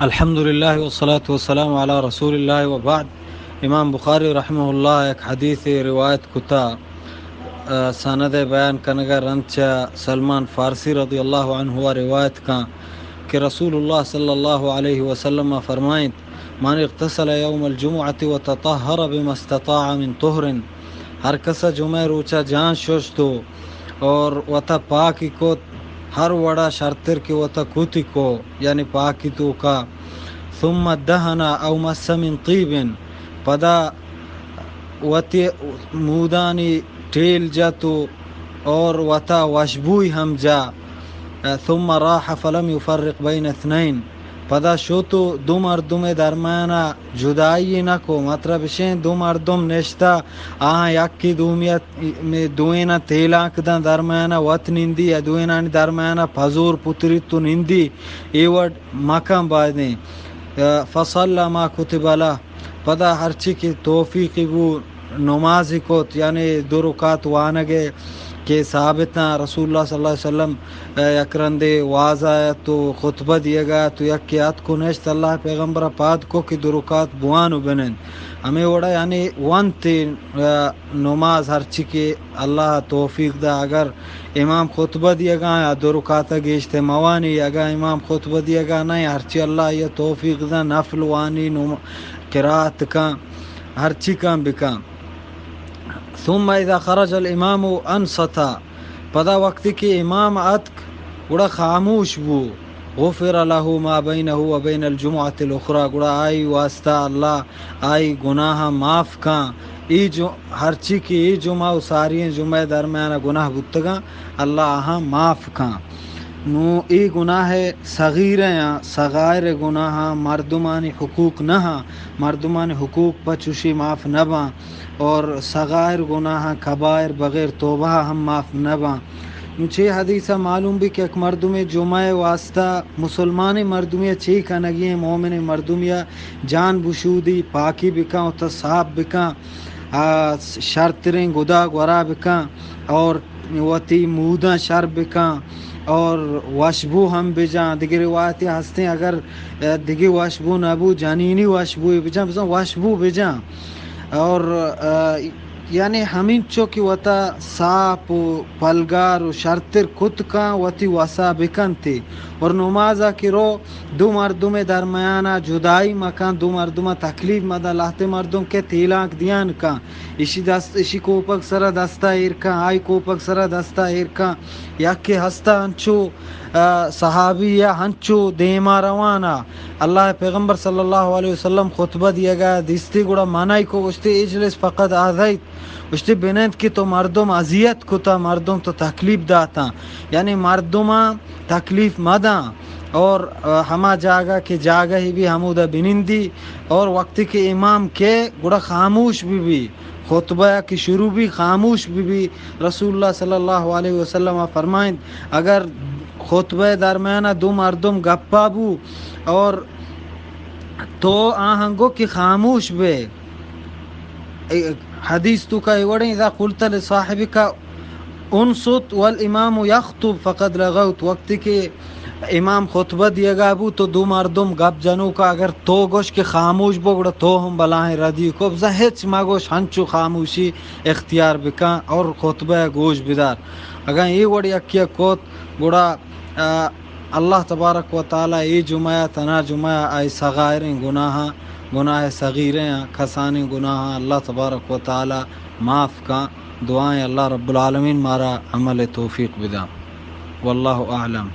الحمدللہ والصلاة والسلام علی رسول اللہ وبعد۔ امام بخاری رحمہ اللہ یک حدیثے روایت کتا، آ، سند بیان کنگا رند چہ سلمان فارسی رضی اللہ عنہ روایت کن کہ رسول اللہ صلی اللہ علیہ وسلم فرمائنت، من اغتسل یوم الجمعة وتطهر بما استطاع من طهر، ہر کسا جمعہ روچا جان ششت و اور وتا پاکی کت، ہر وڑا شرتر کہ وتا کتی کو، یعنی پاکی توکا، ثم دهن او مس من طیب، پدا وتی مودانی ٹیل جت و اور وتا وشبوئی ہم جا، ثم راح فلم یفرق بین اثنین، پدا شت و دو مردم درمیانا جدائی نہ کو، مطلب اشیں دو مردم نشتا، آہاں یکی دومیت میں دوینا تیلانک داں درمیانا وت نندی یا دوینانی درمیانا پزور پتریت و نندی، اے وڑ مکن بایدیں۔ فصلی ما کتب لہ، پدا ہرچی کہ توفیقی بو نمازی کت، یعنی دو رکعت وانگے کہ ثابتاں رسول اللہ صلی اللہ علیہ وسلم، آ، یک رندے وازا ات و خطبہ دیگا ات و یکے اتک و نشت، اللہ پیغمبر پاد کو کہ دو رکعت بوان و بنند۔ ہمیں وڑا یعنی وانتے، آ، نماز ہرچی کہ اللہ توفیق دا، اگر امام خطبہ دیگا یا دو رکعت گیشتے موانی، اگر امام خطبہ دیگا نہیں، ہرچی اللہ یہ توفیق دا، نفل وانی، نم-، قرات کن، ہرچی کن بکن۔ ثم اذا خرج الامام انصت، پدا وقتی کہ امام اتک گڑا خاموش بو، غفر له ما بینه و بین الجمعة الاخری، گڑا آئی واسطہ اللہ آئی گناہ معاف کن۔ ای جو ہرچی کہ ای جمعہ و ساری جمعہ درمیان گناہ بوتگاں، اللہ آہاں معاف کن۔ نو ای گناہ صغیرہ آں، صغائر گناہ آں، مردمانی حقوق نہ آں، مردمانی حقوق پہ چوشی معاف نہ باں۔ اور صغائر گناہ، کبائر بغیر توبہ ہم معاف نہ باں۔ نو چے حدیث معلوم بی کہ یک مردمے جمعہ واسطہ، مسلمان مردمے چے کنگی ہیں، مومن مردمے جان بشودی، پاکی بکن، وتا صاف بکن، آ، شرتریں گدا گورا بکن اور وتی موداں شر بکن اور وشبو ہم بجان۔ دگہ روایتی ہستیں، اگر، آ، دگہ وشبو نبو، جنینی وشبو بجان، بزن وشبو بجان۔ اور، آ، یعنی ہمینچو کہ وتا ساپ و پلگار و شرتر کت کن، وتی وسا بکنتے۔ اور نمازا کہ رو، دو مردم درمیانا جدائی مکن، دو مردم تکلیف مدن، لہتے مردم کہ تیلانک دیان کن، اشی دست، اشی کوپگ سرا دستا ایر کن، آئی کوپگ سرا دستا ایر کن۔ یکے ہستا انچو، آ، صحابی یا انچو دیما روانا، اللہ پیغمبر صلی اللہ علیہ وسلم خطبہ دیگا دیستی، گڑا منعی کو، گوشتی اجلس فقد آذیت، گوشتی بنند کہ تو مردم اذیت کتا، مردم تو تکلیف داتا، یعنی مردماں تکلیف مداں۔ اور، آ، ہما جاگہ کہ جاگہ ہی بھی ہمودا بنندی، اور وقتی کہ امام کے گڑا خاموش بھی بھی، خطبہ کہ شروع بھی خاموش بھی بھی۔ رسول اللہ صلی اللہ علیہ وسلم فرمائند، اگر خطبہ درمیان دو مردم گپا بو اور تو آہنگو کہ خاموش بے، اے حدیث تو کا اے وڑیں، اذا قلت لصاحبك انصت والامام یخطب فقد لغوت، وقتی کہ امام خطبہ دیگا بو تو دو مردم گپ جنوکا اگر تو گوش کہ خاموش بو، گڑا تو ہم بلاہیں ردی کو، بزاں ہچ مگوش، ہنچو خاموشی اختیار بکن اور خطبہ گوش بدار۔ اگاں اے وڑ یکیا کوت، گڑا، آ، اللہ تبارک و تعالی اے جمعہ، تنا جمعہ، آئی صغائریں گناہاں، گناہ صغیریں کسانیں گناہاں اللہ تبارک و تعالی معاف کن۔ دعائیں اللہ رب العالمین مارا عمل توفیق بداں۔ واللہ اعلم۔